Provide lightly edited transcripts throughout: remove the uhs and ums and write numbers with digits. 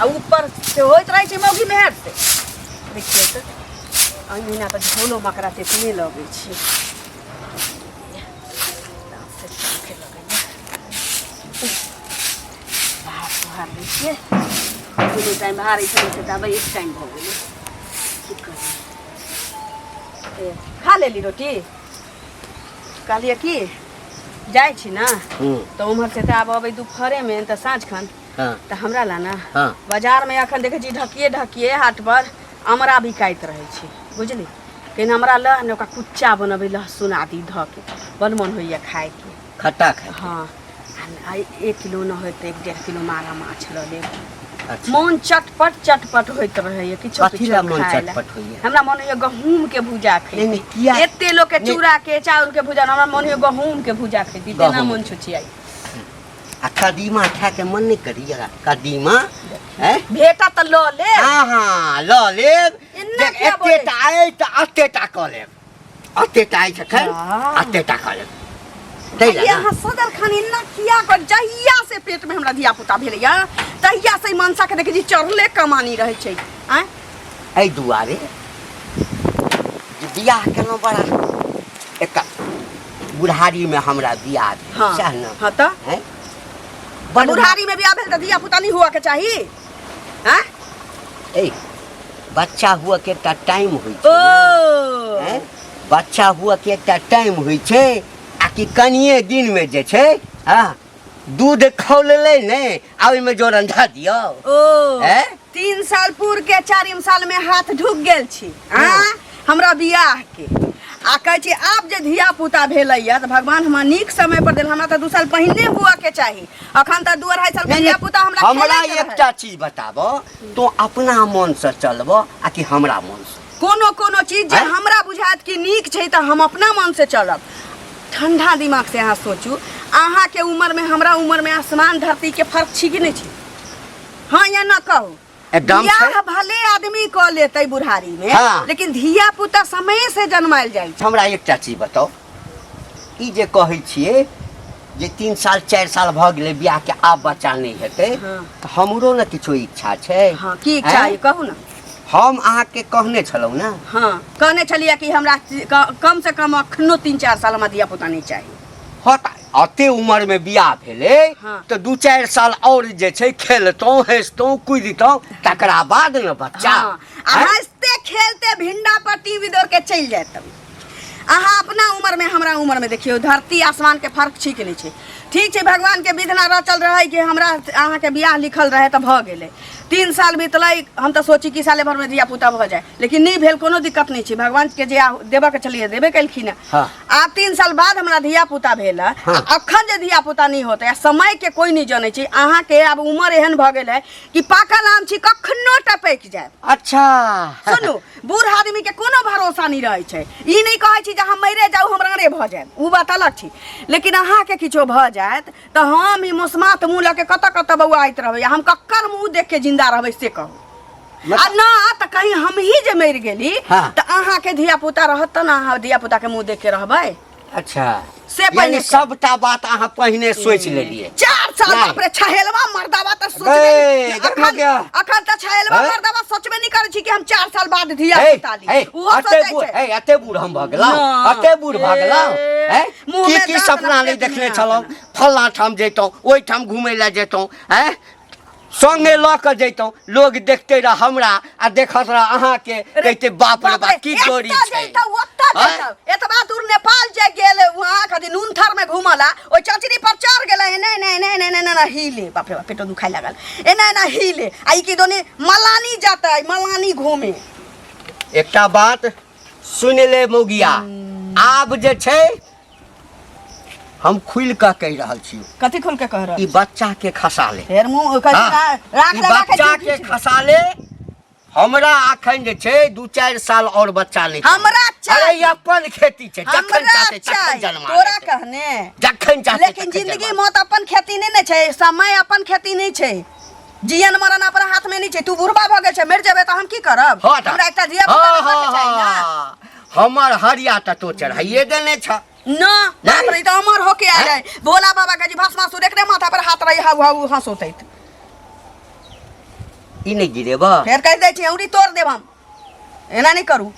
आ ऊपर से होइत रहै छै मौगी मेहर से। देखियौ तऽ एहि महीना तऽ झोलो मकरा तेतने लगै छै। दाँत से चमके लगैया। भात सुहार दै छियै, दुनू टाइम बहारै छलै से तऽ आब एक टाइम भऽ गेलै। की करी? ए, खा लेली रोटी? कहलियै की जाइ छी ने तऽ उम्हर से तऽ आब अबै दुपहरेमे तऽ साँझ खन। तऽ हमरा ला ने बाजारमे एखन देखै छी ढकिए ढकिए हाट पर अमरा बिकाइत रहै छै, बुझली? कनि हमरा लऽ ने, ओकरा कुच्चा बनबै, लहसुन आदि धऽ के बड़ मन होइए खायके। खट्टा खाय? हँ, आ 1 किलो न होइत 1-1.5 किलो मारा माछ लऽ लेब। मोन चटपट चटपट होइत रहैया किछो। कथी किछो लए मोन खाय लए। चटपट होइया? हमरा मन होइया गहूम के भूजा नहीं, खैती। किया? एते लोक के नहीं। चूड़ा के चाउर के भूजा, हमरा मन होइया गहूम के भूजा खैती, तेना गहूम। मन छुछियाई। आ कदीमा खायके मन नहि करिया कदीमा हैं? भेटा तऽ लऽ ले। हाँ हाँ, लऽ लेब। एना जे किया एते बोलै? टा अइ तऽ एते टा कऽ लेब, एते टा अछि एखन। एते टा कऽ लेब ताहि लए ये ने। अहाँ सदर खान एना किया कर? जहिया से पेट में हमरा धिया पुता भेलैया तहिया से ई मनसा के देखै छी चढ़ले कमानी रहै छै। आँय? एहि दुआरे जे बियाह केलहुँ बड़ा एक बुढ़ारीमे हमरा बियाह भेल। सएह ने? हाँ तऽ। हैं? बड़ बुढ़ारी में बियाह भेल तऽ धिया पुता नहीं हुआ के चाही? आँय? ए, बच्चा हुआ के एकटा टाइम होइ छै। ओ। हैं? बच्चा हुआ के एकटा टाइम होइ छै आ कि कनिए दिनमे जे छै, हँ, दूध खौललै ने आ ओहिमे जोरन धऽ दियौ। ओ। हैं? 3 साल पूर के चारिम साल में हाथ ढुक गेल छी आँ हमरा बियाह के, आ कहै छी आब जे धिया पुता भेलैया तऽ भगवान हमरा नीक समय पर देल। हमरा तऽ 2 साल पहिने हुआ के चाही, अखन तऽ 2-2.5 साल के नहीं, धिया पुता हमरा हमरा खेलैत रहै। एकटा चीज बताबऽ, तो अपना मनसँ चलबऽ आ कि हमरा मनसँ? कोनो कोनो चीज जे आँय? हमरा बुझायत कि नीक छै तऽ हम अपना मन से चलब। ठंडा दिमाग से अहाँ सोचू, अहाँके उम्र में हमरा उम्र में आसमान धरती के फर्क छी कि नहि छी? हाँ या ना कहू। एकदम छै। बियाह भले आदमी कऽ लेतै बुढ़ारी में, लेकिन धिया पुता समय से जन्मायल जाइ छै। हमरा एकटा चीज बताउ, ई जे कहै छियै जे 3 साल 4 साल भऽ गेलै बियाहके, आब बच्चा नहि हेतै, तऽ हमरो ने किछो इच्छा छै। हाँ, की इच्छा आँय? है, कहू ने। हम अहाँके कहने छलहुँ ने? हाँ, कहने छलियै कि हमरा कम से कम अखनो 3-4 साल हमरा धिया पुता नहीं चाही। हँ, तऽ अते उमरमे बियाह भेलै, तऽ 2-4 साल आओर जे छै खेलतहुँ, हँसितहुँ, कुदितहुँ, तकरा बाद ने बच्चा। हाँ, आ आँय? हंसते खेलते भिंडा पर टीवी दौड़ के चलि जायत। अहाँ अपना उम्र में हमरा उम्र में देखियौ धरती आसमान के फर्क छी कि नहि छै? ठीक छै, भगवान के विधना रचल रहै कि हमरा अहाँके बियाह लिखल रहै तऽ भऽ गेलै। 3 साल बीतलै, हम तऽ सोची कि साले भरमे धिया पुता भऽ जाय, लेकिन नहि भेल। कोनो दिक्कत नहि छै, भगवान के जे देबऽ के छलियै देबे केलखिन हँ। आब 3 साल बाद हमरा धिया पुता भेल है। अखन जे धिया पुता नहि होतै, आ समय के कोई नहि जनै छै। अहाँके आब उमर एहन भऽ गेल है कि पाकल आम छी, कखनो टपकि जायब। सुनू, बूढ़ आदमी के कोनो भरोसा नहीं रहै छै। ई नहीं कहै छी जे हम मरे जाउ, हम रारे भऽ जायब, ओ बात अलग छी, लेकिन अहाँके किछो भऽ जायत तऽ हम ई मोसमात मुँह लऽ के कतऽ कतऽ बौआइत रहबै? आ हम कक्कर मुँह देख के जिंदा रहबै से कहू। आ ना तऽ कहीं हम ही जे मरि गेली तऽ अहाँके धिया पुता रहत तऽ ने अहाँ धिया पुता के मुँह देख के रहबै? से यानी पहिने सबटा बात अहाँ पहिने सोचि लेलियै। 4 साल। नहि। बाप रे, छहेलवा मर्दावा तऽ सोचबे गै, नहि। देखलो अखन क्या? अखन तऽ छहेलवा हैं? मर्दावा सोचबे नहि करै छी कि हम 4 साल बाद धिया हे, पुता ली। हे, ओहो अते सोचै बूढ़ छै। हे, अते बूढ़ हम भऽ गेलहुँ? ना। अते बूढ़ भऽ गेलहुँ? ए, हैं? मुँह की में की दाँत सपना नहि रखते देखने दुनिया छलहुँ? अपना। फल्लाँ ठाम जैतहुँ, ओहिठाम घुमै लए जैतहुँ, हैं, संगे लऽ कऽ जैतहुँ, लोग देखते रह हमरा आ देखत रह अहाँके, कहिते बाप रे बाप, की जोड़ी एतऽ छै। जैतौ, ओतऽ आँय? जैतौ। एतबा दूर नेपाल जे गेल, वहाँ कथी नूनथर में घूमला, ओहि चचरी पर चढ़ गेलै, एना एना एना एना एना एना हिले, बाप रे बाप, पेटो दुखाय लागल, एना एना हिले। आ ई की दोनी मलानी जतै, मलानी घूमे। एकटा बात सुनि ले मौगिया, आब जे छै हम खुलि कऽ कहि रहल छी। कथी खुल के कह रहल? ई बच्चा के खसा ले। फेर मुंह कथी? राख ई ले, राख। बच्चा के खसा ले। हमरा अखन जे छै 2-4 साल और बच्चा नहि चाही। हमरा चाही। अरे, ई अपन खेती छै, जखन हमरा चाहते तखन चाही। जन्मा तोरा लेतै। कहने जखन चाहते लेकिन तखन जिंदगी जन्मा। मौत अपन खेती नहि ने छै, समय अपन खेती नहि छै, जीवन मरण अपना हाथ में नहीं छै। तू बुढ़बा भऽ गेल छै, मरि जेबै तऽ हम की करब? हाँ तऽ। हमरा एकटा धिया पुता हाँ, रहबाक हाँ, चाही ने। हाँ। हमर हरिया तऽ तो चढ़ाइए देने छ। न बाप रे, ई तऽ अमर होके आयल है भोला बाबा के जी भस्मासुर, एकरे माथा पर हाथ रही, हाउ हाउ हंसोतैत। ई नहि गिरेबह। फेर कहि दै छी, औरी तोड़ देब हम। एना नहि करू।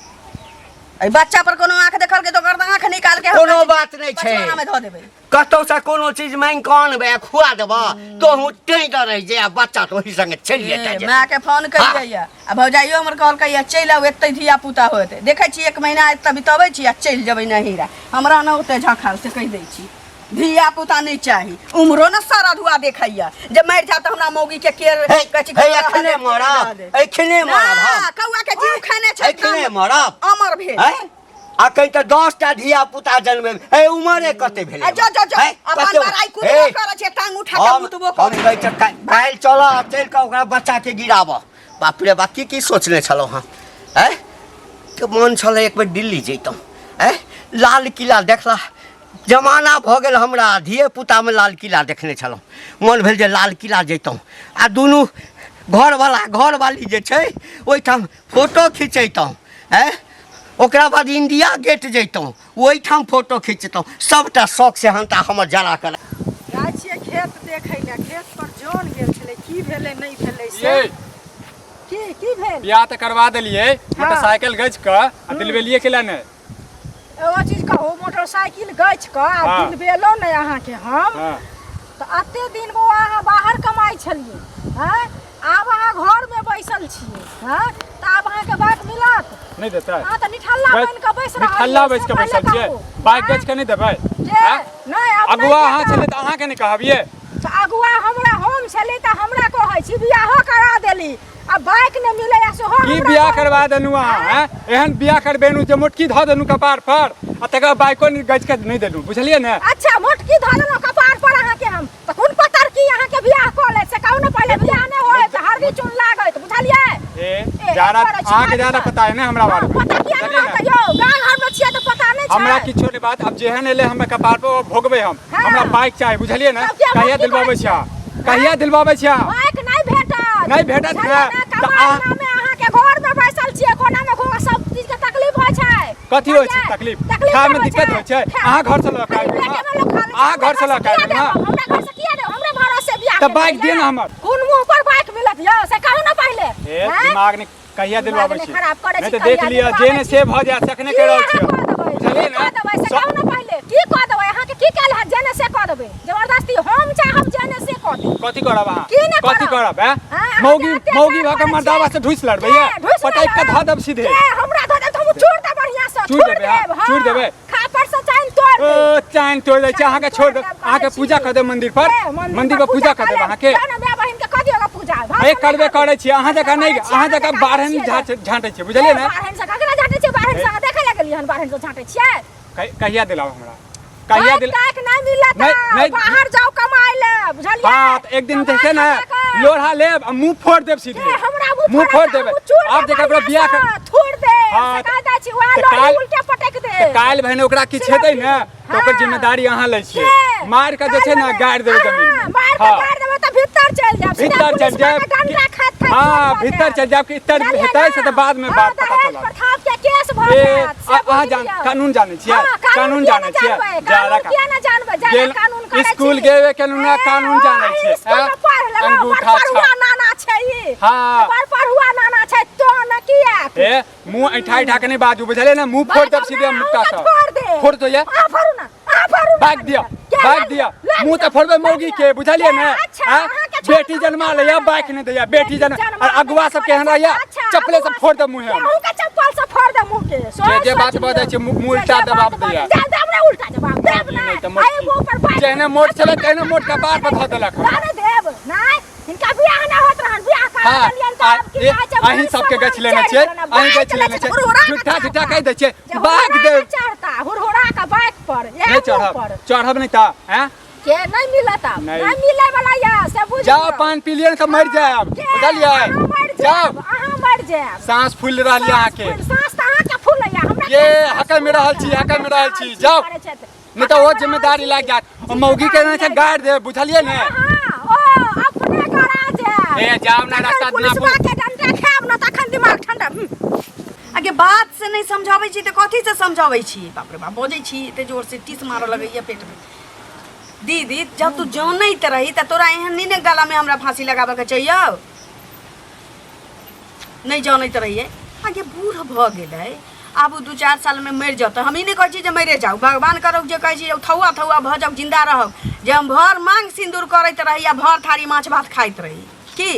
एहि बच्चा पर कोनो आँख देखलकै तऽ ओकर तऽ आँख निकाल के हम कोनो बात नहि छै। पछुआरामे धऽ देबै। कतौसँ कोनो चीज मांगि कऽ अनबै आ खुआ देबह, तोहूँ तैं डरै जे आ बच्चा तऽ ओही संगे चलि जेतै। ए, मायके फोन करियै आ भौजाइयो हमर कहलकै चलि आउ, एतै धिया पुता होतै। देखै छी एक महीना एतऽ बितबै छी आ चलि जेबै नहिरा। हमरा ने ओते झखाल से कहि दै छी, धिया पुता नहि चाही। उमरो ने सारा धुआ देखैया जे मरि जायत हमरा मौगी के के हे, कहै छी, हे, एखने मरब, एखने मरब हम। ना, कौआ के जीव खेने छै। एखने मरब। अमर भेल। हैं? आ कहीं तऽ 10 टा धिया पुता जन्मे हे, उमरे कते भेलै? आ जो जो जो हैं? अपन कते? बड़ाई हे, कुदबो करै छै, टांग उठा के हम मुतबो हम करै। कहै छै काल्हि चल, चलि कऽ ओकरा बच्चा के गिराबऽ। बाप रे बाप, की की सोचने छलहुँ हँ? हैं के मन छलै एक बेर दिल्ली जैतहुँ, हैं, लाल किला देखला जमाना भऽ गेल हमरा। धिये पुतामे लाल किला देखने छलहुँ, मन भेल जे लाल किला जैतहुँ आ दुनू घरवला घरवाली जे छै ओहिठाम फोटो खिंचैतहुँ। हैं, ओकरा बाद इंडिया गेट जैतहुँ, ओहिठाम फोटो खिंचतहुँ। सभटा शौक सेहन्ता हमर जरा कऽ जाइ छियै खेत देखै लए, खेत पर जन गेल छलै, की भेलै नहि भेलै से। ये की की भेल? बियाह तऽ करवा देलियै, मोटरसाइकिल गछि कऽ आ दिलबेलियै केला नहि? एगो चीज कहू, मोटरसाइकिल गछि कऽ आ दिलबेलहुँ नहि अहाँके हम? तऽ एते दिन बौआ अहाँ बाहर कमाइ छलियै, आँय, आब अहाँ घरमे बैसल छियै, आँय, तऽ आब अहाँके बाइक मिलत? नहि देतै? अहाँ तऽ निठल्ला बनि कऽ बैस रहल निठल्ला छियै, बैस से कऽ पहिले बैसल छियै। कहू। बाइक आँय? गछि कऽ नहि देबै? के? आँय? नहि, आब नहि अगुआ अहाँ भेटत। छलियै तऽ अहाँके नहि कहबियै? तऽ अगुआ हमरा हम छली तऽ हमरा कहै छी, बियाहो करा देली आ बाइक नहि मिलैया सेहो की हमरा बियाह कहू। करवा देलहुँ अहाँ? आँय? एहन बियाह करबेलहुँ जे मोटकी धऽ देलहुँ कपार पर आ तकर बाद बाइको नहि गछि कऽ नहि देलहुँ, बुझलियै ने? अच्छा, मोटकी धऽ देलहुँ कपार पर अहाँके हम तऽ कोन पतर की अहाँके बियाह कऽ लेत से कहू ने पहिले। बियाह नहि होयत, हरदी चून लागत, बुझलियै? ए ए, ज्यादा करै छी, अहाँके ज्यादा बात। पता है ने हमरा बारे में? पता किया नहि बुझलियै ने? रहतै यौ, गाँव घरमे छियै तऽ पता नहि छै? हमरा किछो नहि बात, आब जेहन एलै हमरा कपार पर ओ भोगबै हम। हमरा बाइक चाही, बुझलियै ने? तब किया कहिया मोटकी दिलवाबै कहै छी अहाँ? कहिया दिलवाबै छी अहाँ? बाइक नहि भेटत। नहि भेटत बुझलियै ने? ने? तऽ कमाइ नामे अहाँके घरमे बैसल छियै, कोनामे घूम सब चीजके तकलीफ होइ छै। कथी होइ छै बुझलियै? तकलीफ? तकलीफ खायमे होइ दिक्कत होइ छै? अहाँ घरसँ लऽ कऽ खाली आबि पेटेमे लोक खा लै छै। अहाँ घरसँ लऽ कऽ किया आबि ने? देब? हमरा घरसँ किया देब? हमरे भरोसे बियाह तऽ केने बाइक दिअ यऽ। ने हमर। कोन मुँह पर बाइक मिलत यौ, से कहू ने पहिले। ए आँय? दिमाग नहि कहिया दिमाग दिलवाबै नहि छी? खराब करै नहि छी, तऽ देख कहिया लिअ, दिलवाबै जे ने छी? से भऽ जायत, से अखने की कहि रहल अहाँ छियै, कऽ देबै? बुझलियै की ने? कऽ देबै से कहू ने पहिले, की कऽ देबै अहाँके? की कैल हैत जे ने से कऽ देबै? जबरदस्ती हम चाहब जे ने से कऽ देब। कथी करब अहाँ? की नहि कथी करब? करब? ऐं? हाँ, अहाँ मौगी जे अत्याचार मौगी भऽ कऽ करै मर्दाबा छियै। से ढूसि लड़बै? के? ये ढूसि पटकि कऽ लड़ब? धऽ देब सीधे। के? हमरा धऽ देब तऽ हम चूर देब बढ़िआँ सँ। चूर चूर देबै अहाँ? देब, हाँ। चूर देबै? खापर सँ चाइन तोड़ ओ देब। चाइन तोड़ि दै छै अहाँके, चाइन छोड़ि तोड़ि देब देब, अहाँके, कहै पूजा छी। कऽ देब मंदिर पर। के? मंदिर पर पूजा कऽ देब अहाँके। जाउ ने, माय बहिन के कऽ दियौ गे पूजा। ए करबे करै छियै, अहाँ जकाँ नहि, अहाँ जकाँ बाढ़नि झाँटै छियै, बुझलियै ने? बाढ़नि से ककरा झाँटै छियै? बाढ़नि से अहाँ देखै लए गेलियै हन बाढ़नि से झाँटै छियै? कहिया दिलाओ हमरा, कहिया दिल बाइक ताइक नहि मिलत। नहीं, नहीं। बाहर जाउ कमाइ ले, बुझलियै? हाँ, तऽ एक दिन जे छै ने कमा कऽ। लोढ़ा लेब आ मुँह फोड़ देब सीधे। के हमरा मुँह फोड़ देबै। आब जे ककरो बियाह कर थोड़ देब। हाँ, से कह दै छी वएह तऽ लोढ़ी काल्हि- उल्टे पटक तऽ देब। काल्हि भने ओकरा किछु हेतै ने तऽ ओकर जिम्मेदारी अहाँ लै छियै। के? मारि कऽ जे छै ने गाड़ि देबै जमीन। हाँ, मारि कऽ गाड़ि देबै तऽ भीतर चलि जायब सीधा। भीतर चलि पुलिस जायब वाला डंडा खाइत खाइत हाँ चोट भऽ भीतर जायत। चलि जायब कि इतर बुझलियै हेतै ने? से तऽ बादमे हाँ, बात पता दहेज चलत। प्रथा के केस भऽ ए जायत, से अहाँ बुझि जान लियौ। कानून जानै छियै? हाँ, कानून किया जानै ने छियै? जानबै? जादा कानून किया ने जानबै? जादा गेल कानून करै स्कूल छी। गेबे केलहुँ ने ए, कानून ओ, जानै छियै? स्कूलमे आँय? पढ़ लेलहुँ, बड़ अंगूठा पढ़ुआ छाप। नाना छै ई। हाँ। बड़ पढ़ुआ नाना छै, तो ने किया? ए मुँह ऐठा ऐठा के नहि बाजू, बुझलियै ने? मुँह फोड़ देब सीधे मुक्का अहूँके सँ। फोड़ देब। फोड़ दो ये। अहाँ फोड़ू ने, अहाँ फोड़ू ने। बाइक दिअ, के बाइक लऽ दिअ। लिअ, लऽ मुँह तऽ लिअ, फोड़बै लऽ मौगी लिअ। के, बुझलियै ने? अच्छा, आँय? अहाँके छोड़ बेटी जन्मा लैया, बाइक नहि दैया। बेटी जन्म जन्मा और अगुआ सब केहन रहैया, अच्छा, चप्पले से अगुआ फोड़ देब मुँहे। अहूँके चप्पल से फोड़ देब मुँह के। जे जे बात सोच बजै लियौ। छै, मुँह जे उल्टा जे दबाब बात दैया। बजै, देब ने उल्टा जवाब देब ने। नहि तऽ एहि मुँह पर बाइक जेहने मोट छलै तेहने मोट कपार पर धऽ देलक हमरा। नहि देब नहि, हिनका बियाह नहि होइत रहन, बियाह करा हाँ, देलियनि तऽ आब की कहै छै, अहीं सबके गछि लेने चढ़ि छियै, गेलनि, अहीं बाइक गछि लेने लै छियै। हुरहुरा कऽ झूठा झूठा चढ़ता। कहि दै छियै, जे बाग हुरहुरा देब। कऽ चढ़ता, हुरहुरा कऽ बाइक पर, इएह नहि मुँह चढ़ब, पर। चढ़ब नहि तऽ हैं? के नहि मिलत आब? नहि। नहि मिलै वाला यऽ से बुझि जाओ लियौ। पान पी लिअ ने तऽ मरि जायब, के? बुझलियै? अहाँ मरि जाओ। जायब, अहाँ मरि जायब। साँस फूलि रहल यऽ अहाँके। साँस तऽ अहाँके फूलैया, हमरा ये, किया साँस हकमि रहल छी, फूलत? हकमि रहल छी, जाउ। करै छथि। नहि तऽ ओ जिम्मेदारी लागि जायत ओ मौगी के नहि छै, गाड़ि देब, बुझलियै ने? हाँ, ओ अपने करा जायब। ए जाउ ने जखन रास्ता पुलिसवा के डंडा खायब ने तखन दिमाग ठंडा। आगे बात से नहि समझाबै छी तऽ कथी से समझाबै छी? बाप रे बाप, बजै छी एते जोर से, टीस मारऽ लगैया पेटमे। दीदी, जब तू जानैत रही तऽ तोरा एहन नहि ने गलामे हमरा फांसी लगाबऽके चाहियौ। नहि जनैत रहियै। आगे बूढ़ भऽ गेलै, आब ओ 2-4 सालमे मरि जेतै। हम ई नहि कहै छी जे मरिए जाउ, भगवान करौ जे कहै छी थौआ थौआ भऽ जाउ, जिन्दा रहब, जे हम भर मांग सिन्दूर करैत रही आ भर थारी माछ भात खाइत रही की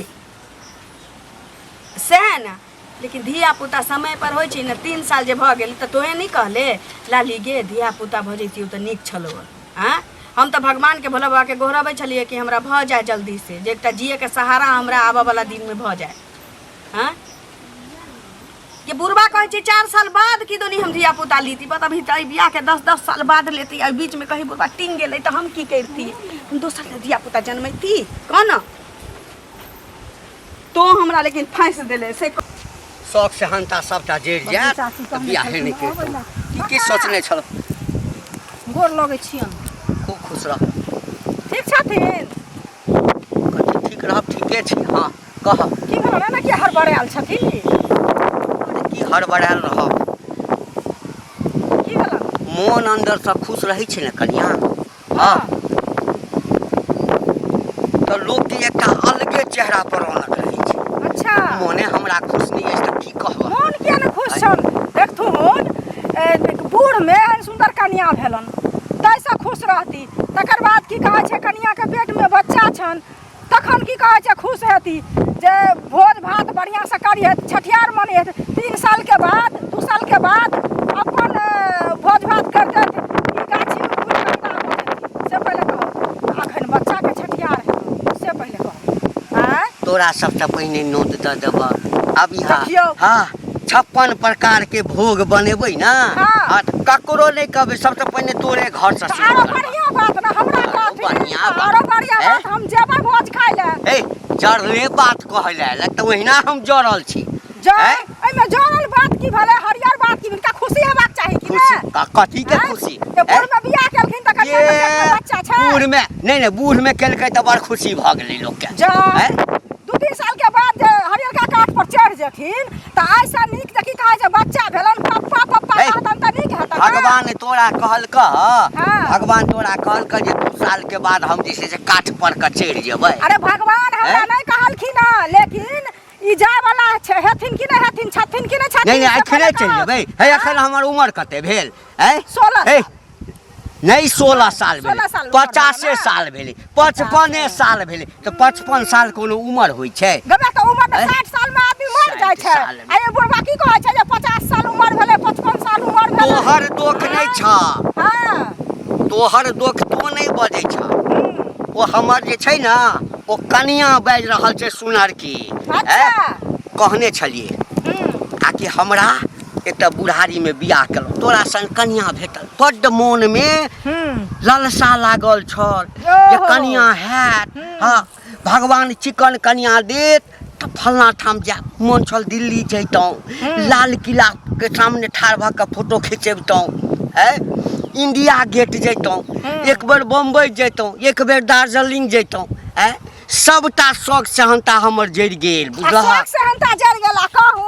सएह ने। लेकिन धियापुता समयपर होइ छै ने, 3 साल जे भऽ गेल तऽ तोहे नहि कहले लाली गे धियापुता भऽ जैतियौ तऽ नीक छलौ। आँय हम तऽ भगवानके भोला बाबाके गोहरबै छलियै कि हमरा भऽ जाय जल्दीसँ, जे एकटा जियैके सहारा हमरा आबऽवला दिनमे भऽ जाय। आँय के बुढ़बा कहै छै 4 साल बाद की दोनी हम धियापुता लीती, बत अभी तऽ एहि बियाहके 10-10 साल बाद लेती, एहि बीचमे कहीं बुढ़बा टिंग गेलै तऽ हम की करितियै, हम दोसर धियापुता जनमैती कह ने। तो हमरा लेकिन फाँसि देले से शौक सेहनता सबटा जरि जायत चाची तऽ कहने बियाहे नहि छलखिन, करितहुँ। अबै की की सोचने छलहुँ? गोर लगै छियनि। खूब खुश रह। ठीक छथिन? कथी ठीक रहब, ठीके छी। हँ कह। की भेल ने कि हड़बड़ायल छथिन? अरे की हड़बड़ायल रहब, की भेल? मोन अन्दरसँ खुश रहै छै ने कनिया, हँ तऽ लोकके एकटा अलगे चेहरा पर रौनक रहै छै। अच्छा मोने हमरा खुश नहि अछि तऽ की कहब। मोन किया ने खुश छन? देखथुन बूढ़ में एहन सुंदर कनिया भेलन ताहिसँ खुश रहती। तकर बाद की कहै छै कनियाके पेटमे बच्चा छन, तखन की कहै छै खुश हेती जे भोज भात बढ़िआँसँ करिहथि, छठिहार मनैहथि। 3 सालके बाद 2 सालके बाद अपन भोज भात करितथि कि गाछीमे घुरि कऽ विदा भऽ जेती, से पहिले कहू। अखन बच्चाके छठिहार हेतै से पहिले कहू। आँय तोरा सबसँ पहिने नोत दऽ देबह अब यहाँ। देखियौ। हाँ 56 प्रकार के भोग बनेबै ना। हाँ। हाँ, तऽ ककरो नहि कहबै, सबसँ पहिने तोरे घर से तऽ शुरू आरो करबै। बढ़िआँ बात ने हमरा आरो कहथिन, बढ़िआँ बात। आरो बढ़िआँ हैं? बात, हम जेबै भोज खाइ लए। ए जरले बात कहै लए आयल तऽ ओहिना हम जरल छी। जर हैं? एहिमे जरल बात की भेलै, हरियर बात की भेलै? खुशी हेबाक चाही कि खुशी ने? कथी के हैं? खुशी? जे बूढ़ में बियाह केलखिन तऽ कनिया के पेट में बच्चा छै। बूढ़ में नहीं नहीं, बूढ़ में केलकै तऽ बड़ खुशी भऽ गेलै लोक के। जा हैं? 2-3 साल के बाद जे हरियरका काठ पर चढ़ जेथिन तऽ ऐसा नीक जे की कहै छै बच्चा भेलन पप्पा पप्पा हे, कहतन तऽ नीक हेतन ने? भगवान तोरा कहलक, हाँ। भगवान तोरा कहलक जे 2 साल के बाद हम जे छै से काठ पर के चढ़ि जेबै। अरे भगवान हमरा हैं? नहीं कहलखिन हँ, लेकिन ई जाय वाला छै, हेथिन कि नहीं हेथिन, छथिन कि नहीं छथिन, नहीं नहीं, से अखने पहिले चलि कहब। जेबै। हे अखन हमर उमर कते भेल? हैं? 16 हे, साल। नहीं 16 साल भेलै, 16 साल उमर 50 भेलै ने? साल भेलै, 55 साल भेलै, तऽ 55 साल कोनो उमर होइ छै? गबे तऽ उमर तऽ हैं? 60 साल में आदमी मर जाइ 60 छै। साल में। आ ये बुढ़बा की कहै छै जे 50 साल उमर भेलै, 55 साल उमर भेलै। तोहर दोख नहि छह। हाँ। तोहर दोख तो नहि बजै छह, ओ हमर जे छै ने ओ कनिया बाजि रहल छै सुनरकी। अच्छा। हैं? कहने छलियै आ कि हमरा एकटा बुढ़ारीमे बियाह केलहुँ, तोरा सन कनिया भेटल, बड्ड मोनमे ललसा लागल छल जे ओहो। कनिया हैत, हँ भगवान चिकन कनिया देत तऽ फल्लाँ ठाम जायब। मोन छल दिल्ली जैतहुँ, लाल किलाके सामने ठाढ़ भऽ कऽ फोटो खिंचेबतहुँ, है इंडिया गेट जैतहुँ, एक बेर बम्बई जैतहुँ, एक बेर दार्जिलिंग जैतहुँ। है सबटा शौक सेहनता हमर जरि गेल, आ बुझलहक? शौक सेहनता जरि गेल। आ कहू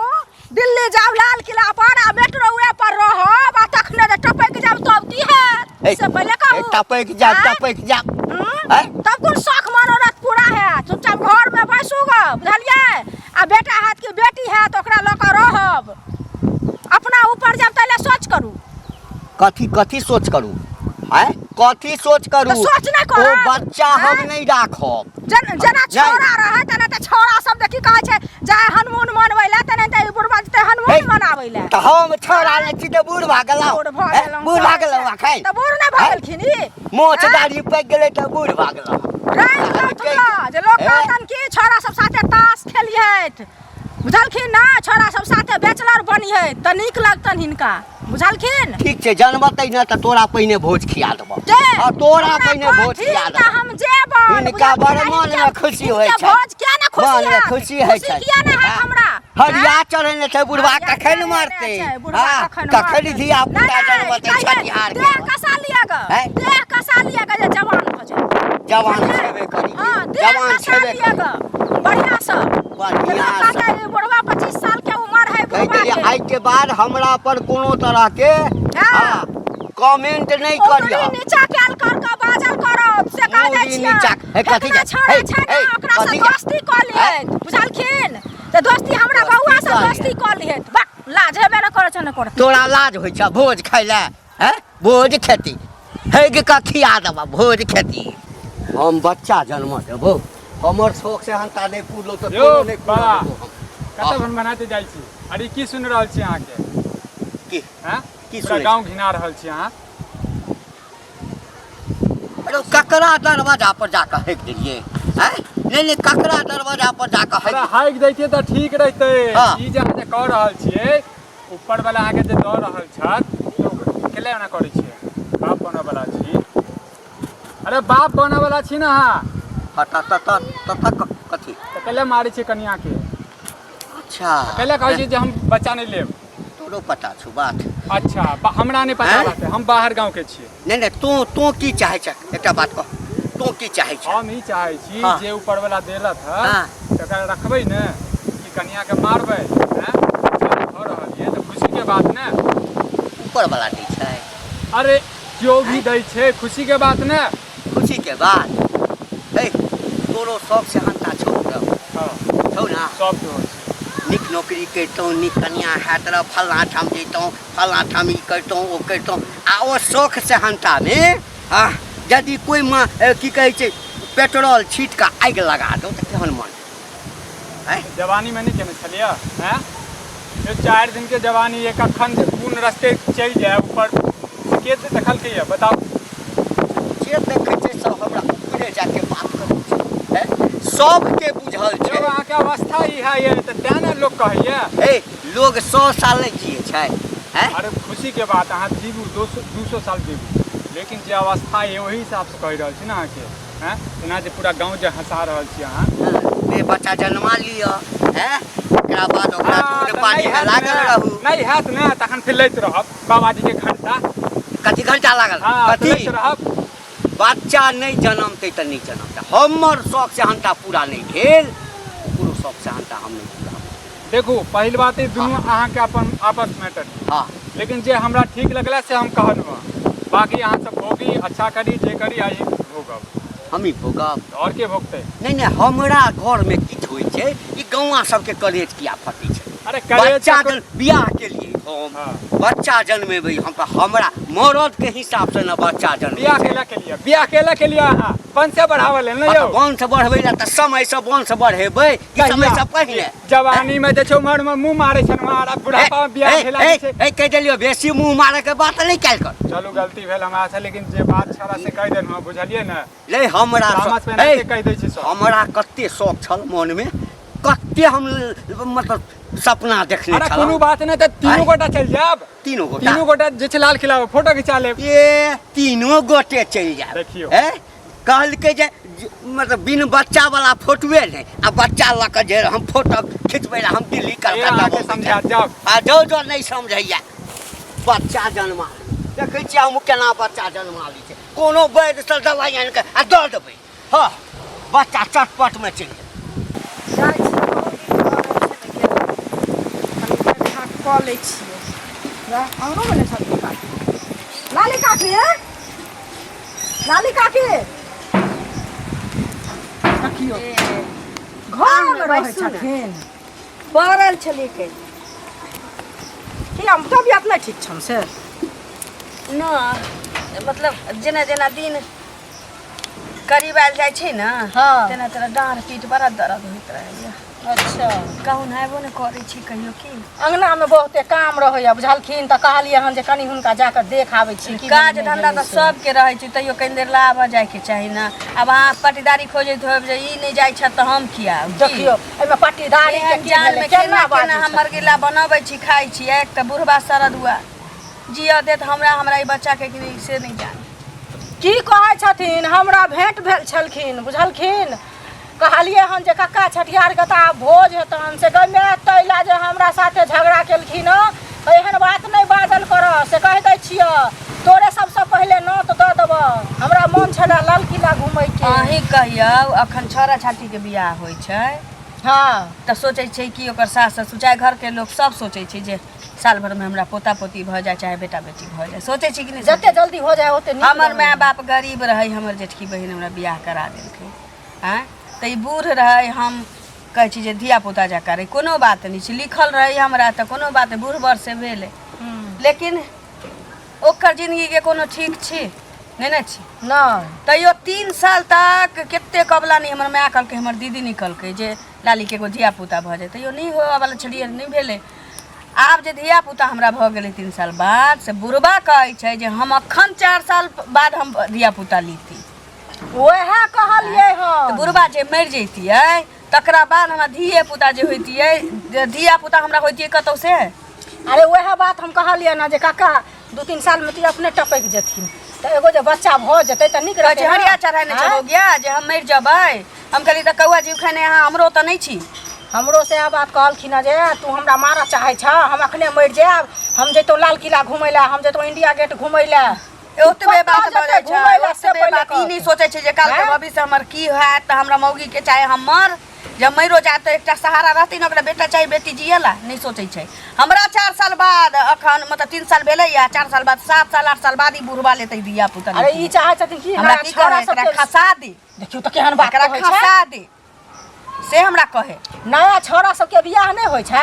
दिल्ली जाउ लाल किला पर आ मेट्रोए पर रहब आ तखने जे टपकि जायब तब की हैत? ए, से पहिले कहू। ए, टपकि जायब, आँय? टपकि जायब। हम्म? आँय? तब कोन शौख मनोरथ पूरा हैत? चुपचाप घर में बैसू ग, बुझलियै? आ बेटा हैत कि बेटी हैत ओकरा लऽ कऽ रहब। अपना ऊपर जायब ताहि लए सोच करू। कथी कथी सोच करू? आँय कथी सोच करू? तऽ सोच नहि ओ करब। बच्चा हम आँय? नहि राखब। जेना नहि। छौड़ा रहै तेना तऽ छौड़ा सब देखी कहै छै जाय हनमून मनबै लए, तेना तऽ ई बुढ़बा जेतै हनमून हे, मनाबै लए। तऽ हम छौड़ा नहि छी तऽ बूढ़ भऽ गेलहुँ। बूढ़ भऽ हे, गेलहुँ, बूढ़ भऽ गेलहुँ अखन। तऽ बूढ़ नहि भऽ हे? गेलखिन ई? मोछ आँय? दाढ़ी पाकि गेलै तऽ बूढ़ भऽ गेलहुँ। राति कहलकै कऽ जे लोक हे? कहतन कि छौड़ा सब साथे ताश खेलिहथि, बुझलखिन ने? छौड़ा सब साथे बैचलर बनिहथि तऽ नीक लगतनि हिनका, बुझलखिन? ठीक छै, जन्मतै ने तऽ तोरा पहिने भोज खिया देबौ। जे आ तोरा हमरा पहिने भोज कहथिन खिया तऽ देबौ। हम जेबनि, हिनका बुझलखिन? बड़ मोनमे खुशी होइ हिनके छै। भोज किया ने खुशी मोनमे हैत? खुशी होइ खुशी छै। किया ने हैत हाँ। हमरा? हरिया चढ़ेने छै बुढ़बा, हरिया कखन चढ़ेने मरतै? छै, बुढ़बा हाँ, कखन कखन मरतै? धिया पुता नहि, नहि, जन्मतै कहियै, छठिहार के? देह कसा लिअ ग, हैं? देह कसा लिअ ग जे जवान भऽ जाय। जवान छेबे करी। हाँ, देह जवान कसा छेबे लिअ करी। ग, बढ़िआँ सँ। बढ़िआँ लोक सँ। कहतै, बुढ़बा 25 साल के उमर है कहि बुढ़बा देलियै के। आइ के बाद हमरा पर कोनो तरह के हाँ। हाँ, कमेंट नहीं उंगली करिह। नीचा कयल कर के बाजल करब से कह दै उंगली छियै। नीचा, हे, कथी एतना के? छौड़ा हे, छै ने हे, ओकरा से कथी के? दोस्ती कऽ लिहथि, बुझलखिन? तऽ दोस्ती हमरा बौआ से से दोस्ती कऽ लिहे बा लाज हेबे न करै छै न करत। तोरा लाज होइ छ भोज खाइ लए? हैं, भोज खेती हेग का खिया देबा भोज खेती। हम बच्चा जन्म देबो, हमर शौक से हंता नहि पुरलो तऽ यौ, तोरो नहि पुरऽ बाबा। देबो हम। कतऽ भनभनाते जाइ छी? अरे की सुनि रहल छी अहाँके? की? हैं? की पूरा सुनै? गाँव घिना रहल छी अहाँ। अरे ककरा दरवाजा पर जाकऽ हेक देलियै? हैं, नहि नहि, ककरा दरवाजा पर जाकऽ अरे हेक? हाइक दैतियै तऽ ठीक रहितै। हाँ। ई जे अहाँ जे कऽ रहल छियै, ऊपर वाला अहाँके जे दऽ रहल छथि, तऽ ओ केला एना करै छियै? बाप बनऽ वाला छी, अरे बाप बनऽ वाला छी ने अहाँ। हँ, तऽ तऽ तऽ तऽ तऽ कथी? तऽ कैला मारै छियै कनियाके? अच्छा, कैला कहै छियै जे हम बच्चा नहि लेब? तोरो पता छौ बात? अच्छा, हमरा नहि पता आँय? बात है, हम बाहर गाँव के छियै। नहि नहि, तों तों की चाहै छह? एकटा बात कह, तों की चाहै छह? हम ई चाहै छी जे ऊपर वाला देलक हँ तकरा रखबै ने कि कनिया के मारबै? हैं, भऽ रहल ये तऽ खुशी के बात ने। ऊपर वाला दै छै? अरे जो भी दै छै, खुशी के बात ने। खुशी के बात हे, तोरो शौक से हंता छौ पूरा? हाँ। छौ ना? सब के होइ छै। नीक नौकरी करितहुँ, नीक कनिया हैत रह, फल्लाँ ठाम जैतहुँ, फल्लाँ ठाम ई करितहुँ, ओ करितहुँ, आ ओ शौक से हंतामे आ यदि कोइ माँ की कहै छै पेट्रोल छीट कऽ आगि लगा दौ तऽ केहन मन आँय? जवानी में नहीं केने छलियै? हैं, यो 4 दिन के जवानी ये, कखन जे कोन रस्ते चलि जाय ऊपर के देखलकै ये, बताउ। जे देखै छै सब हमरा ऊपरे जाके बात करै छै। हैं? सबके बुझल जब छै। अहाँके अवस्था ई है ये तऽ तें ने लोक कहैया। हे, लोग 100 साल नहि जियै छै, हैं? अरे खुशी के बात, अहाँ जीबू 200 साल जीबू, लेकिन जे अवस्था ये ओहि हिसाब से कहि रहल छी ने अहाँके। हैं, एना जे पूरा गाँव जे हंसा रहल छी अहाँ। बे बच्चा जन्मा लिअ, हैं, ओकरा बाद ओकरा हाँ, दूध तऽ पानी नहि मे हैत लागल ने, रहू। नहि हैत ने तखन फिर लैत रहब बाबाजी के घंटा। कथी घंटा लागल? हाँ, तऽ कथी? लैत रहब। बच्चा नहि जनमतै तऽ नहि जनमतै, हमर शौक से हंता पूरा नहि भेल, ओकरो शौक से हंता हम नहि पूरा। देखू, पहिल बात ई दुनू अहाँके अपन आपस मैटर, लेकिन जे हमरा ठीक लगला से हम कहलहुँ हँ। बाकी अहाँ सब भोगी, अच्छा करी जे करी, अहीं भोगब। हमही भोगब? आओर के भोगतै? नहि नहि, हमरा घरमे किछु होइ छै, ई गौआ सबके कलेज किया फटै छै? अरे कलेज बच्चा तऽ जन बियाह के लिए हम बच्चा जन्मेबै हम तऽ हमरा मरद के हिसाब से न बच्चा जन्म। बियाह केला के लिए, बियाह केला के लिए अहाँ वंशे बढ़ावल लेल ने यौ? वंश बढ़बै लए तऽ समय से वंश बढ़ेबै कि समय से पहिने? जवानी में जे छै उमर में मुंह मारे छन मार, अब बुढ़ापा में बियाह भेला जे छै। ए, कहि देलियौ, बेसी मुंह मारे के बात नहि कयल कर। चलू, गलती भेल हमरा से, लेकिन जे बात छला से कहि देलहुँ, बुझलियै ने? ले हमरा तामस में एनाहिते कहि दै छै सब। हमरा कते शौक छल मन में, कते हम मतलब सपना देखने अरे छलहुँ। कोनो बात नहि, तऽ तीनू आँय? गोटा चलि जायब। तीनू गोटा? तीनू गोटा जे छै लाल किला पर फोटो खिंचा लेब। ए, तीनू गोटे चलि जायब। देखियौ। ए, कहलकै जे मतलब बिन बच्चा वाला फोटोए नहि, आ बच्चा लऽ कऽ जे हम फोटो खिचबै लए हम दिल्ली ए, कलकत्ता अहाँके बम्बई समझा जायब। जाउ। आ जो जो नहि समझैया, बच्चा जन्मा देखै छियै हम केना बच्चा जन्मा लै छै, कोनो वैद्यसँ दवाइ आनि कऽ आ दऽ देबै, हँ, बच्चा चटपटमे चलि जेतै। जाइ छी, बहुत दिन भऽ गेल छै ने गेला। कनि भेट घाँट कऽ लै छियै। वएह अङ्गनोमे नहि छथिन काकी। लाली काकी, लाली काकी, देखियौ घरमे रहै बैसू ने। छथिन। पड़ल छलियै के। की हम तबियत नहि ठीक छनि से? न, मतलब जेना जेना दिन करीब आयल जाइ छै ने, तेना तेना डाँड़ पीठ बड़ा दर्द होइत रहैया। अच्छा। कहूँ नहेबो नहि करै छी कहियो की। अङ्गनामे बहुते काम रहैया बुझलखिन, तऽ कहलियै हन जे कनि हुनका जाकऽ देख आबै छी की काज भेलै, नहि धंधा तऽ भेलै से। सबके रहै छै, तैयो कनि देर लाबऽ जायके चाही ने। आब अहाँ पटीदारी खोजैत होयब जे ई नहि जाइ छथि तऽ हम किया आउ, की? देखियौ, एहिमे पटीदारी के एहन की जान भेलै? मे केना केना बाजै केना हम छथिन? मरगिला बनबै छी, खाइ छी। एक तऽ बुढ़बा सरदुआ जियऽ देत हमरा, हमरा ई बच्चाके कि नहि से नहि जान। की कहै छथिन, हमरा भेंट भेल छलखिन बुझलखिन, कहलियै हन जे कक्का छठिहारके तऽ आब भोज हेतनि, से गै माय ताहि लए जे हमरा साथे झगड़ा केलखिन हँ, एहन बात नहि बाजल करऽ से कहि दै छिअ, तोरे सबसँ पहिले नोत दऽ देबऽ, हमरा मोन छलै लाल किला घुमैके। अहीं कहियौ, अखन छौड़ा छातीके बियाह होइ छै तऽ सोचै छै कि ओकर सास ससुर चाहे घरके लोक सब सोचै छै जे साल भरिमे हमरा पोता पोती भऽ जाय चाहे बेटा बेटी भऽ जाय, सोचै छी कि नहि? जते जल्दी हो जाय ओते नीक। हमर रहै। माय बाप गरीब रहै, हमर जेठकी बहिन हमरा बियाह करा देलकै। आँय, तऽ ई बूढ़ रहै, हम कहै छी जे धिया पुता जकाँ रहै कोनो बात नहि छै लिखल रहै हमरा तऽ कोनो बात नहि बूढ़ बरसे भेलै लेकिन ओकर जिन्दगीके कोनो ठीक छी नहि ने छी नहि तैयो 3 साल तक कते कबला नहि हमर माय कहलकै हमर दीदी नहि कहलकै जे लालीके एगो धिया पुता भऽ जाय तैयो नहि होबऽवला छलियै नहि भेलै आब जे धिया पुता हमरा भऽ गेलै 3 साल बाद से बुढ़बा कहै छै जे हम अखन 4 साल बाद हम धिया पुता लीती वएह कहलियै हन तऽ बुढ़बा जे मरि जैतियै तकरा बाद हमरा धिये पुता जे होइतियै धिया पुता हमरा होइतियै कतौ से अरे वएह बात हम कहलियै ने जे काका 2-3 सालमे तऽ ई अपने टपकि जेथिन तऽ एगो जे बच्चा भऽ जेतै तऽ नीक कहै रहतै छै ने हरिया चढ़ाइ नहि आँय? चढ़ो गया जे हम मरि जेबै हम कहलियै तऽ कौआ जीव खेने अहाँ हमरो तऽ नहि छी हमरो सएह बात कहलखिन हँ जे तू हमरा मारऽ चाहै छह हम अखने मरि जायब हम जैतहुँ लाल किला घुमै लए हम जैतहुँ इंडिया गेट घुमै लए ओतबे बात कतऽ बजै जेतै छै घुमै लए से ओतबे पहिले बात ई नहि कहतै। सोचै छै जे काल्हिके आँय? भविष्य हमर की होयत तऽ हमरा मौगीके चाहे हमर जब मरियो जायत तऽ एकटा सहारा रहतै ने ओकरा बेटा चाही बेटी जियला नहि सोचै छै हमरा 4 साल बाद अखन मतलब 3 साल भेलैया 4 साल बाद 7 साल 8 साल बाद ई बुढ़वा लेतै धिया पुता अरे ई चाहै छथिन कि हमरा हमरा की छौड़ा कहै एकरा सबके खसा दे देखियौ तऽ केहन बात एकरा कहै छै खसा दे से हमरा कहे नया छौड़ा सबके बियाह नहि होइ छै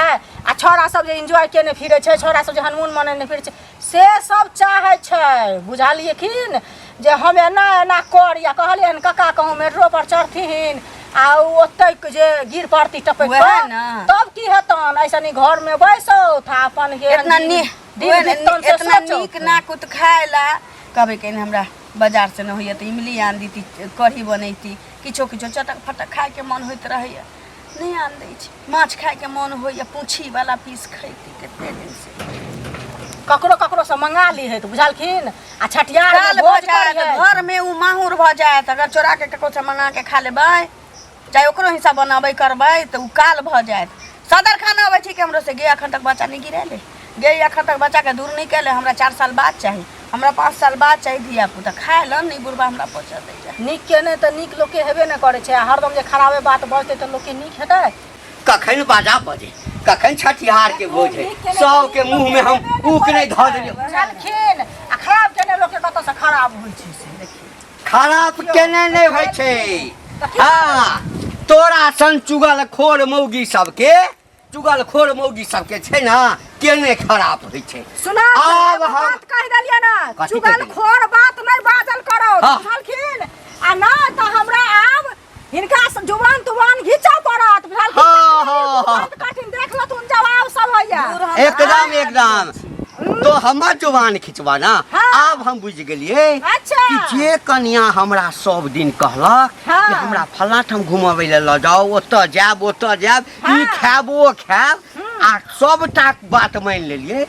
आ छौड़ा सब जे एन्जॉय केने फिरै छै छौड़ा सब जे हनीमून मनेने फिरै छै से सब चाहै छै बुझलियखिन जे हम एना एना करी आ कहलियै हन काका कहूँ मेट्रो पर चढ़थिन आ ओ ओतै जे गिर पड़ती टपकि वएह कऽ ने। तब की हेतन ऐसनी घरमे बैसौथ आ अपन केहन इतना दिन नी दिन वएह ने, बिततन से इतना सोचौथ। नीक नाकुत खाय ला कहबै कनि हमरा बाजार से नहि होइए तऽ इमली आन दीती कढ़ी बनैती किछो किछो चटक फटक खायके मन होइत रहैए नहि आन दै छै माछ खायके मन होइए पूँछीवला पीस खैती कते दिनसँ ककरो ककरोसँ मंगा ली है तऽ बुझलखिन आ छठियार काल भऽ भोज जायत करिहे घरमे ओ माहुर भऽ जायत अगर चोराके ककरोसँ मंगा के खा लेबै चाहे ओकरो हिस्सा बनाबै करबै तऽ ओ काल भऽ जायत सदर खाना अबै छै कि हमरो से गे अखन तक बच्चा नहि गिरेले गे अखन तक बच्चाके दूर नहि केले हमरा 4 साल बाद चाही हमरा 5 साल बाद चाही धिया पुता खाय लए नहि बुढ़बा हमरा पहुँचा दै छै नीक केने तऽ नीक लोकके हेबे नहि करै छै आ हरदम जे खराबे बात बजतै तऽ लोकके नीक हेतै कखन बाजा बजे कखन छठिहार के भोज है सबके मुंह में हम ऊक नहीं धऽ देलियै बुझलखिन आ खराब केने लोकके कतऽसँ खराब होइ छै से देखियौ खराब केने नहि होइ छै हँ तोरा सन चुगल खोर मौगी सबके चुगल खोर मौगी सबके छै ने केने खराब होइ छै सुना आब एगो हम बात कहि देलियै ने कथी चुगल कहि देलियै? खोर बात नहि बाजल करो हाँ। बुझलखिन आ नहि तऽ हमरा आब हिनका से जुबान तुबान घीचऽ पड़त बुझलखिन हाँ, हाँ, हाँ। बहुत कठिन देख लथुन जवाब सब होइया दूर हम एकदम एकदम तो हमर जुबान खिंचवा ना हाँ। आब हम बुझि गेलियै अच्छा। कि जे कनिया हमरा सब दिन कहलक हाँ। कि हमरा फल्लाँ ठाम घुमबै लए लऽ जाउ ओतऽ जायब ओतऽ जायब ई हाँ। खायब ओ खायब आ सबटा बात मानि लेलियै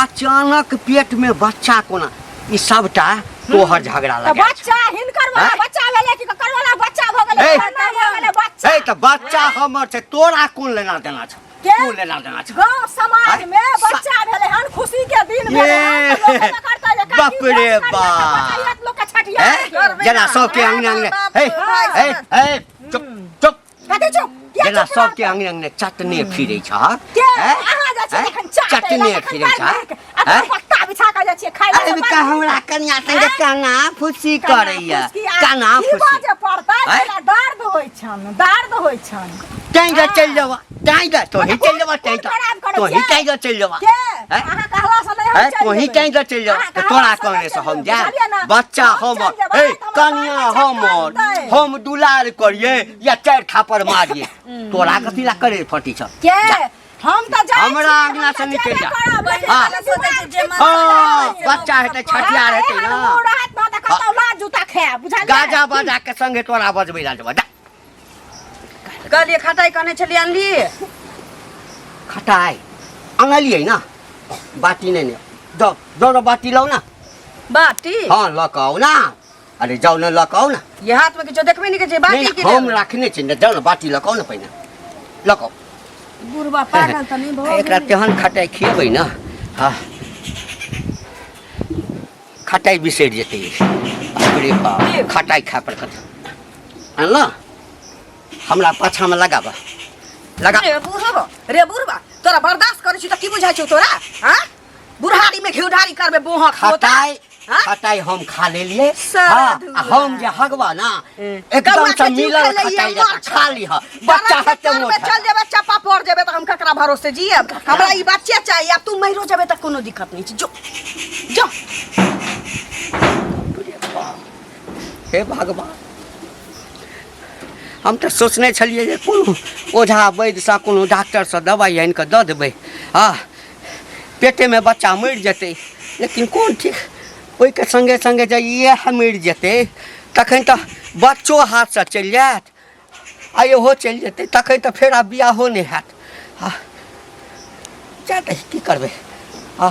अचानक पेट में बच्चा कोना ई सबटा तोहर झगड़ा तऽ लगा बच्चा हिनकर वाला आँय? बच्चा भेलै कि ककर वाला बच्चा भऽ गेलै ए। हमर नहि भऽ गेलै बच्चा ए तऽ बच्चा हमर छै तोरा कोन लेना देना छौ के? कोन लेना देना छौ गांव समाज आँय? में बच्चा भेलै हन खुशी के दिन भेलै हन तऽ लोक एना करतै जे काकी बाप रे भोज करियै तऽ बाप। बचैयत लोक के छठियार हैं? के। जेना सबके अंगने अंगने हे हे हे चुप चुप कथी चुप किया जेना चुप सबके रहतै? अंगने अंगने चटने फिरै छह के हैं? अहाँ जाइ छियै हैं? तखन चाटै लए, चटने तखन फिरै बड़ छह नीक। आ हैं? तोर पत्ता बिछा कऽ जाइ छियै खाय लए अरे तऽ बिका बड़ नीक। हमरा कनिया संगे हैं? काना फुसी कना करैया फुसकी आ काना की फुसी बाजऽ पड़तै हैं? तोरा दर्द होइ छन दर्द होइ छन तैं द चलि जेबा तैं द तोही चलि जेबा तैं कोन खराब द करै तोही छियै? तैं द चलि जेबा के हैं? अहाँ कहला से नहि हम हैं चलि तोही जेबै। तैं द चलि जेबा अहाँ तऽ कहला तोरा से कहने नहि से हम चलि जेबै, बुझलियै जायब ने? बच्चा हम हमर चलि जेबै, हे तऽ हमर कनिया बाल बच्चा हमर कानतै। हम दुलार करिए या चारि थापड़ मारिए तोरा कथी ला करे फटी छ के हम तऽ जाइ हमरा छियै, अंगना हम से तऽ निकलि जेबे जा। करब, लेकिन हाँ। पहिले सोचै छियै जे मन हाँ से बच्चा हेतै छठियार हेतै एहन ना मुँह रहत ने तऽ कतौ लात जूता खायब बुझलियै गाजा बाजा के संगे तोरा बजबै ला जेबा जा कहलियै खटाइ कहने छलियै अनलियै खटाइ अनलियै ना बाटी नहि ने दऽ दऽ दऽ बाटी लाउ ना बाटी हाँ लऽ कऽ आउ ना अरे जाउ ने लऽ कऽ आउ ने ये हाथ में किछो देखबे नहि करै छै नहि बाटी की हम राखने छी ने जाउ ने बाटी लऽ कऽ आउ ने पहिने लऽ कऽ आउ। बुढ़बा पागल तऽ नहि भऽ एकरा तेहन खटाइ खिएबै ने हँ खटाइ बिसरि जेतै बाप रे बाप खटाइ खाय पर कत अनल हमरा पाछामे लगाबऽ लगा रे बुढ़बा रे बुढ़बा तोरा बर्दाश्त करै छी तऽ की बुझाइ छौ तोरा हाँ बुढ़ारी में घिउढारी करबे बोहक खटाइ हाँ? खटाई हम खा लेलिए। सारा हाँ, आ धुआ। हम जे हगवा ना कौआ एकदम के से जीव मिलल खेलैया, खटाई माछ। जकाँ खा लिह, बच्चा के हेतै तर में मोट। चल जेबै, चप्पा पड़ जेबै तऽ हम ककरा भरोसे जियब? हमरा ई बच्चे चाहिए। आब तू मरियो जेबै तऽ कोनो दिक्कत नहि छै। जो जो। हे भगवान, हम तऽ सोचने छलियै जे कोनो ओझा वैद्यसँ, कोनो डॉक्टरसँ दबाइ आनि कऽ दऽ देबै आ पेटेमे बच्चा मरि जेतै, लेकिन कोन ठीक, ओहिके सङ्गे सङ्गे जे इएह मरि जेतै तखन तऽ बच्चो हाथसँ चलि जायत आ इहो चलि जेतै, तखन तऽ फेर आब बियाहो नहि हैत। आ जा दही, की करबै? आ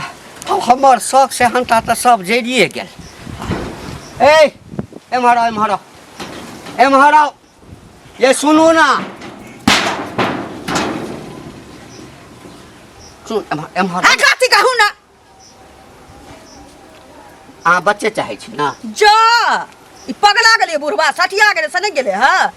हमर शौक सेहन्ता तऽ सब जरिए गेल। ए, एम्हर आउ, एम्हर आउ, एम्हर आउ। ये सुनू ना, सुन, एम्हर, एम्हर। आ कथी कहू ना? अहाँ बच्चे चाहै छी ना? जा, ई पगला गेलै बुढ़वा, सठिया गेलै, सनकि गेलै। हँ,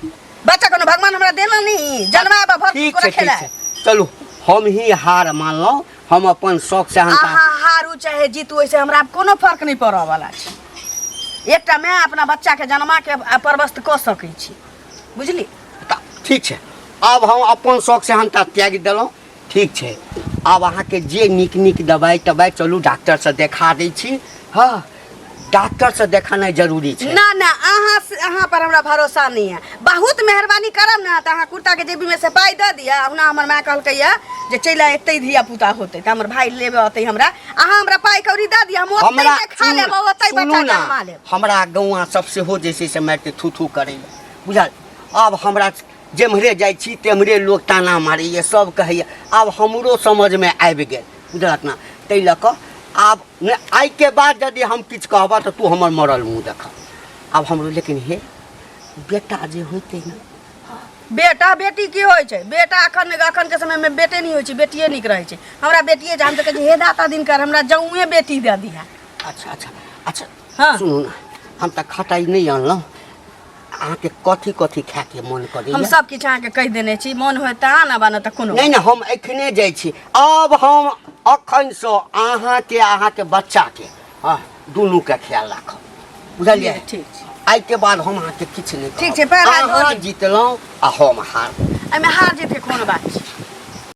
बच्चा कोनो भगवान हमरा देला नहीं जन्मा भर ठीक कोना छै, ठीक खेला। छै, चलू, हम ही हार मानलहुँ। हम अपन शौक से अहाँ हारू चाहे जीतू, ओहिसे हमरा आब कोनो फर्क नहि पड़ऽ वाला छै। एकटा माय अपना बच्चाके जन्माके परवस्त कऽ सकै छी, बुझली? तऽ ठीक छै, आब हम अपन शौक से हम त्यागि देलहुँ। ठीक छै, आब अहाँके जे नीक नीक दबाइ तबाइ, चलू डॉक्टरसँ देखा दै छी। हँ, डॉक्टरसँ देखानाइ जरूरी छै। ना ना, अहाँ अहाँ पर हमरा भरोसा नहीं है। बहुत मेहरबानी करब ना तऽ अहाँ कुर्ताके जेबीमे से पाइ दऽ दिअ। ओना हमर माय कहलकै यऽ जे चलि आ, एतै धिया पुता होतै तऽ हमर भाय लेबे अतै हमरा। अहाँ हमरा पाइ कौड़ी दऽ दिअ, हम ओतै हमरा देखा लेब, ओतै सुनू बच्चा ना, जन्मा लेब। हमरा गौआँ सब सेहो जे छै से मारिते थू थू करैए, बुझल? आब हमरा जेम्हरे जाइ छी तेम्हरे लोक ताना मारैए, सब कहैए। आब हमरो समझमे आबि गेल, बुझलक ने? ताहि लऽ कऽ आब नहि, आइके बाद यदि हम किछु कहबह तऽ तू हमर मरल मुँह देखऽ। आब हमरो लेकिन हे बेटा जे होइतै ने। बेटा बेटी की होइ छै? बेटा अखन अखन के समय में बेटे नहीं होइ छै, बेटिए नीक रहै छै। हमरा बेटिए छै। हम तऽ कहै छी, हे दाता दिनकर, हमरा जौए बेटी दऽ दिहा। अच्छा अच्छा अच्छा। हाँ। सुनू ने, हम तऽ खटाइ नहि अनलहुँ। अहाँके कथी कथी खायके मन करैया? हम सब किछु अहाँके कहि देने छी। मन होय तऽ आना बाना तऽ कोनो नहि नहि, हम एखने जाइ छी। आब हम अखनसँ अहाँके अहाँके बच्चाके, हँ, दुनूके ख्याल राखब, बुझलियै? ठीक छै। आइके बाद हम अहाँके किछु नहि ठीक छै, पैर हाथ धो अहाँ ली। जीतलहुँ आ हम हार। एहिमे हार जीत के कोनो बात छै?